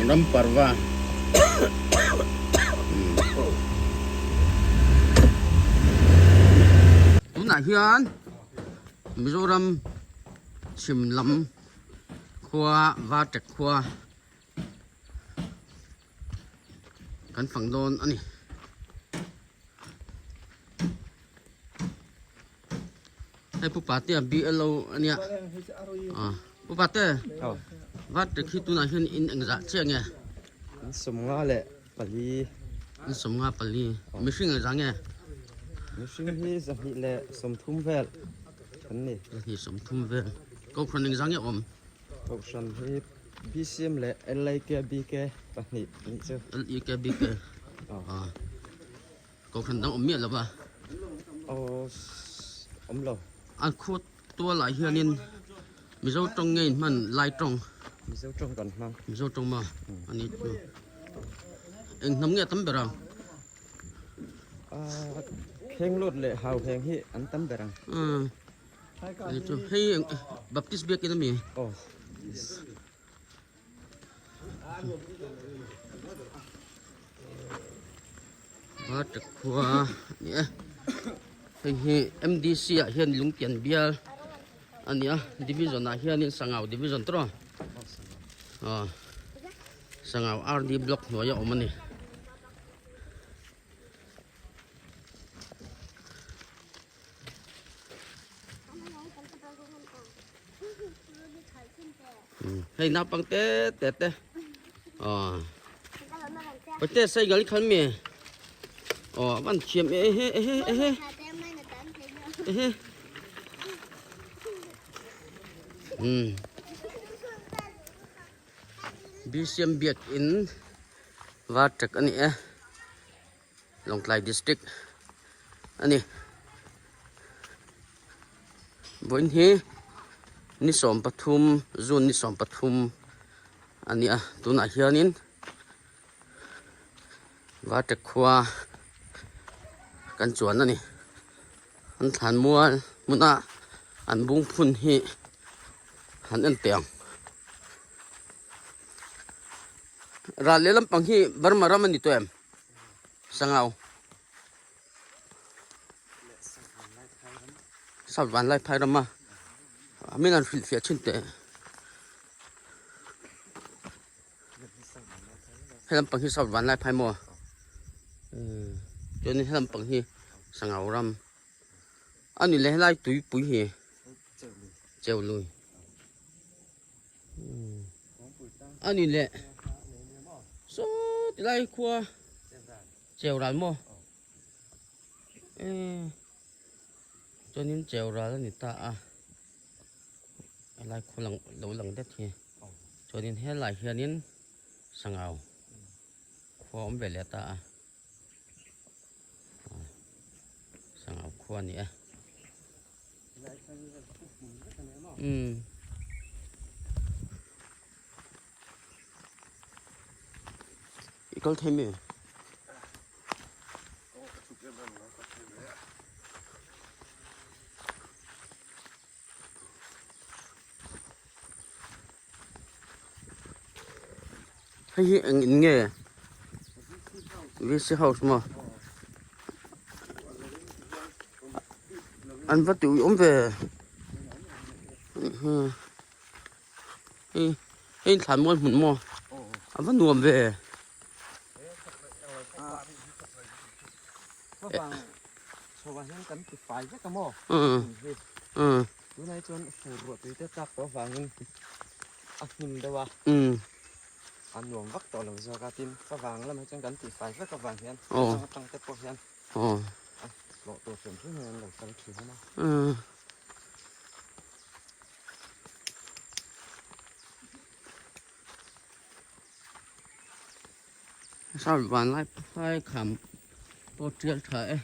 Ram parva. Tunah hian Mizoram chhim lam khua Vartek khua kan fang dawn a ni. Hei Pu Patea BLO a nia. Pu Pate, Vartek hi tunah hian in engzah chiah nge? In 54. In 54. Mihring engzah nge? Mihring hi 230 vel an ni. 230 vel. Kohhran engzah nge awm? Kohhran hi BCM leh LIKBK pahnih nih chu. LIKBK. Kohhran dang awm miah lo va. Aw awm lo. An khua tualah hianin Mizo tawng nge in hman Lai tawng? Mizo tawng kan hmang. Mizo tawng maw? A ni chu. Eng hnam nge a tam ber ang? Khenglawt leh Hauheng hi an tam ber ang. A ni chu. Hei Baptist biakin a mi? Aw. Varṭa khua a ni e hei hi M D C ah hian lungtian bial a ni a division ah hianin sangau division tawh aw sangau R D block hnuaia awm a ni. Hei naupang te te te aw pate sei gal khan mi aw van thiam e he e he e he e he um bcm biak in var tek ani e Lawngtlai district a ni. Vawiin hi ni 13 June ni 13 a ni a tunah hianin Varṭek khua kan chuan a ni. An thlan mual hmuna an bung phun hi han en teh ang. Ral lehlam pang hi Burma ram a ni tawh em? Sangau. South Vanlaiphai rama min an hrilhfiah thin teh. Helam pang hi South Vanlaiphai maw? Chuanin helam pang hi Sangau ram. A ni leh helai tuipui hi Cheului. A ni leh saw tilai khua cheu ral maw chuanin cheu ral a ni ta a helai khua lang lo lang det hi chuanin helai hianin sangau khua a awm ve leh ta a sangau khua a ni e. Umm. I kal thei mi? Hei hi eng in nge? VC house maw? An va tih awm ve. Hei hei thlan mual hmun maw? A va nuam ve. Tunah hi chuan fur ruah tui te tlak tawh avangin a hnim deuh a, a nuam vak tawh lo zawk a, tin favang lamah chuan kan tihfai vek avang hian atang atang te pawh hian a hlawh tur hrim hrim hian an lo kal thin a. Sir vanlai phai kham pawh tial tha e.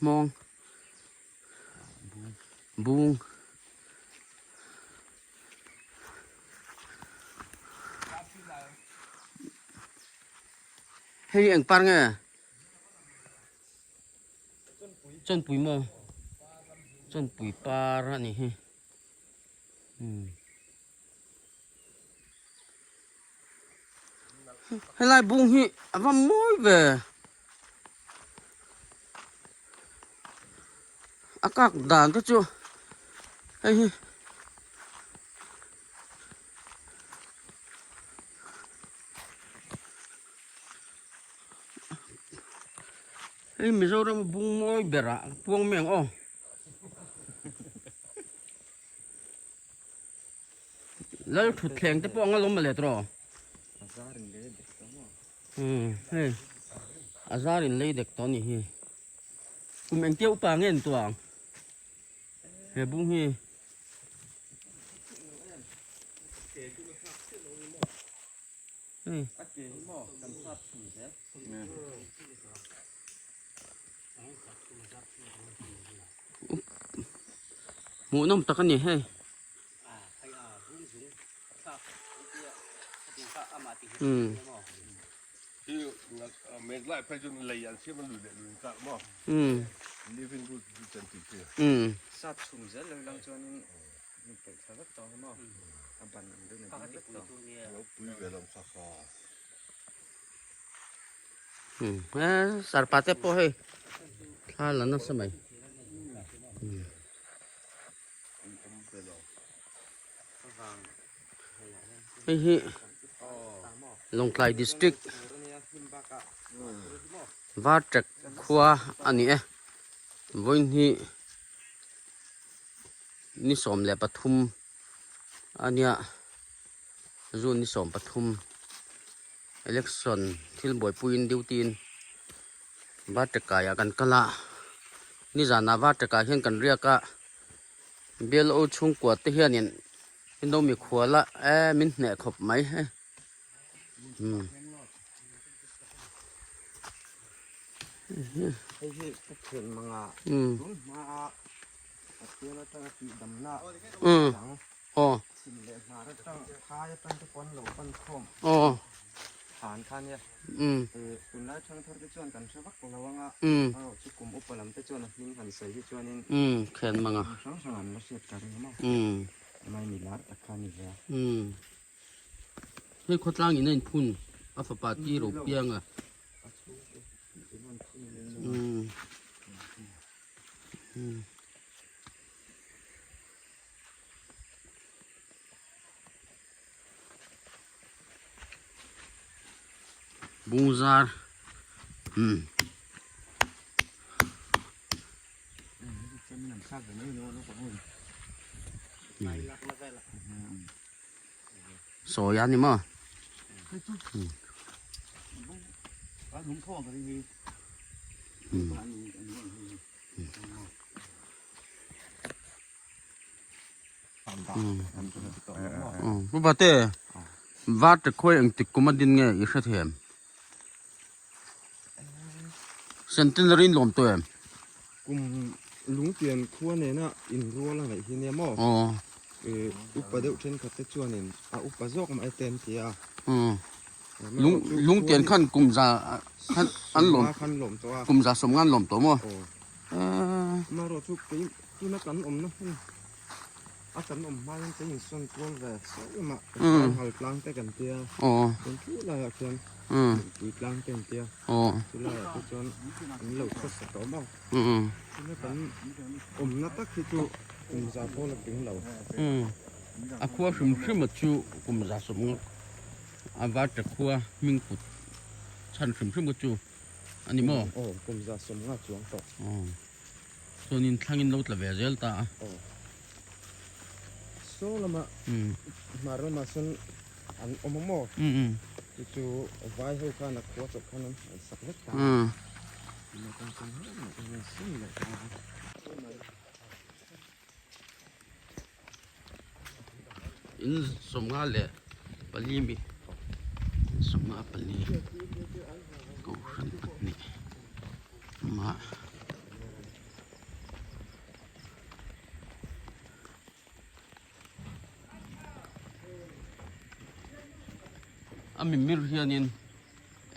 Hmawng bung Hei eng par nge? Chawnpui maw? Chawnpui par a nih hi. Hmm. Helai bung hi a va mawi ve. A kak dan te chu hei hi Hei Mizoram a bung mawi berah puang mai ang aw. Lal thutthleng te pawh anga lo mawle tawh. Hei a zar in lei dek tawh a nih hi. Kum engtia upa nge an tuang he bung hi. Hei. Hmuhnawm tak a ni hei. Sarpa te pawh hei thla la nasa mai. Hei hi Lawngtlai District Varṭek khua a ni e. Vawiin hi ni 13 a nia June ni 13 election thil buaipuiin duty in Varṭek kaiah kan kal a nizanah Varṭek ah hian kan riak a. Bialo chhungkua te hianin Indo mikhuala e min hneh khawp mai hei umm. Hei hi ka thian manga tun hma a Pathian atanga tih damna dang chhim leh hnar atang phai atang te pawn lo pan khawm than kha nia. Tunlai thangthar te chuan kan hre vak lo anga erawh chu kum upa lam te chuan a hming han sawi hi chuanin khian mang a hrang hrang an la hriat ka ring maw mai mi lar tak kha a ni ve a. Hei khawtlang in a inphun a fapa ti ro piang a. Bungzar Sawi a ni maw? Pu Bate, Varte khawi engtik kum a din nge i hre thei em? Centenary in lawm tawh em? Kum lungpian khua nena inrual a ngaih hi nia maw? Upa deuh thenkhat te chuanin a upa zawk mai te an ti a. Lungtian khan kum za khan an lawm kum za sawm nga an lawm tawh maw? Amaherawh chu kei tuna kan awmna hun a kan awm hma hian kei insawn kual ve sawi ema hal tlang te kan tia chuan thu laiah khian pui tlang te an tia chu laiah te chuan an lo khawsa tawh maw tuna kan awmna tak hi chu kum za pawh la tling lo. A khua hrim hrim a chu kum za sawm nga a var ta khua hming put chhan hrim hrim a chu a ni maw? Aw kum za sawm nga chuang tawh. Aw chuanin thlangin lo tla ve zel ta a. Aw saw lama hmar lamah sawn an awm a maw? Chu chu vai ho khan a khua chawp khan an sak vek ta a. In 54 mi 54 kohhran pahnih mah a mimir hianin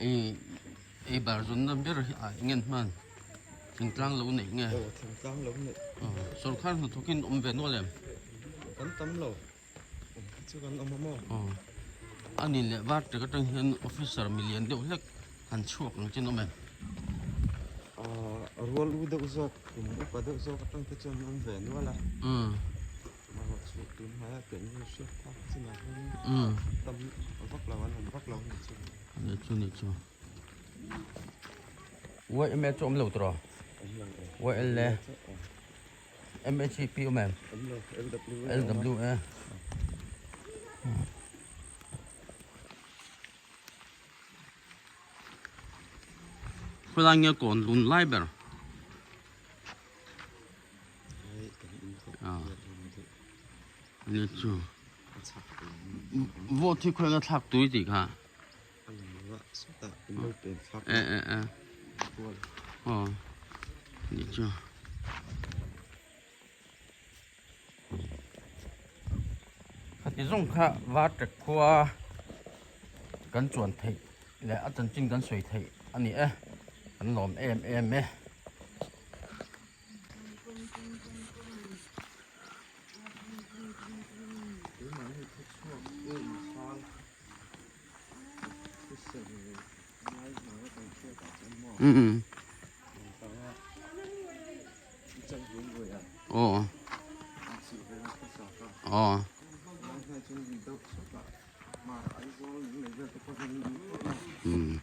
ih. Ei bar zawnna ber hi ah eng nge hman thingtlang lo neih nge? Aw thingtlang lo neih. Aw sorkar hnathawkin awm ve nual em? Kan tam lo awm hi chu kan awm a maw? Aw a ni leh var tek atang hian officer milian deuh hlek han chhuak ang chin awm em? Aw rual u deuh zawk kum upa deuh zawk atang te chuan awm ve nual a. Amaherawh chu tun hmaia keini hriat phak chinah hian tam vak lo an awm vak lo a ni chu. Ni chu ni chu. YMA chu awm lo tawh YLA MHP awm em? LWA Khawilai nge kawn lun lai ber? Ni chu vote hi khawiah nge thlak tui tih kha? E e e aw ni chu khati zawng kha var tek khua kan chuan theih leh a chanchin kan sawi theih a ni e kan lawm em em e. Um aw aw um.